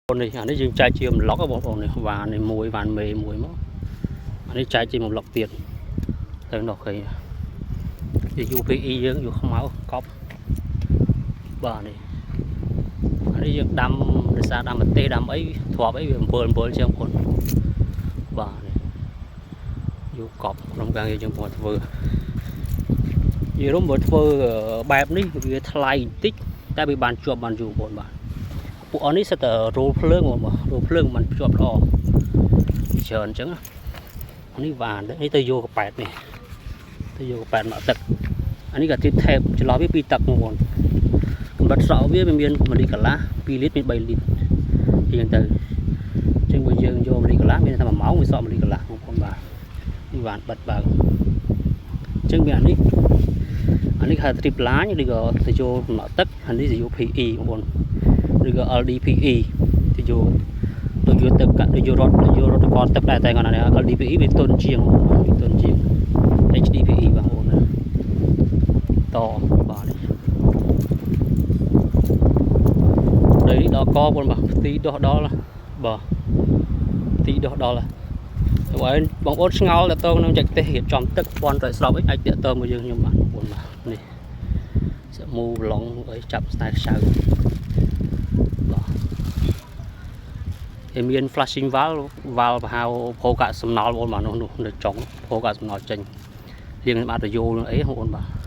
នេះអានេះយើងចែកជាប្លុកបងប្អូននេះវ៉ាននេះមួយវ៉ានមេមួយមកអានេះចែកជាមួយប្លុកទៀតទៅនោះឃើញជា UPE យើងយកខ្មៅកប់បាទនេះអានេះយើងដាំរសារដាំម្ទេសដាំអីទ្រាប់អីវាអំពើអំពើជាងបងប្អូនបាទនេះយកកប់ក្នុងការងារយើងមកធ្វើនិយាយរួមបើធ្វើបែបនេះវាថ្លៃបន្តិចតែវាបានជាប់បានយូរបងប្អូនបាទពួកអស់នេះសិតតែរោលភ្លើងបងប្អូនរោលភ្លើងมันជាប់ល្អច្រើនអញ្ចឹងនេះវ៉ាននេះទៅយកកប៉ែតនេះទៅយកកប៉ែតមកទឹកអានេះក៏ទីថេបចន្លោះវាពីរទឹកបងប្អូនកម្រិតស្រក់វាវាមាន1លីត្រកន្លះ2លីត្រមាន3លីត្រអញ្ចឹងទៅអញ្ចឹងបើយើងយក1លីត្រកន្លះមានថា1ម៉ោងវាស្រក់1លីត្រកន្លះបងប្អូនបាទនេះវ៉ានបិទបើកអញ្ចឹងវាអានេះអានេះហៅ drip line ឬក៏ទៅយកកំណត់ទឹកអានេះទៅយក PE បងប្អូនឬក៏ LDPE ទៅយកទៅយកទឹកកាក់ទៅយករត់ទៅយករត់តកទឹកដែរតែគាត់ណា LDPE វាទន់ជាងវាទន់ជាង HDPE បងប្អូនណាតបាទនេះដីនេះដល់កបងប្អូនបាទផ្ទីដោះដល់បាទផ្ទីដោះដល់ហើយបងប្អូនឆ្ងល់តទៅនឹងចែកទេសរៀបចំទឹកពន់ត្រៃស្របអីអាចតាក់ទងមកយើងខ្ញុំបាទបងប្អូនបាទនេះសមូប្លង់អីចាប់ស្នែខ្ចៅបាទហើយមាន flashing valve valve ប្រហៅផោកាក់សំណល់បងប្អូនបាទនោះនោះនៅចុងផោកាក់សំណល់ចេញលាងសម្អាតទៅយោនឹងអីបងប្អូនបាទ។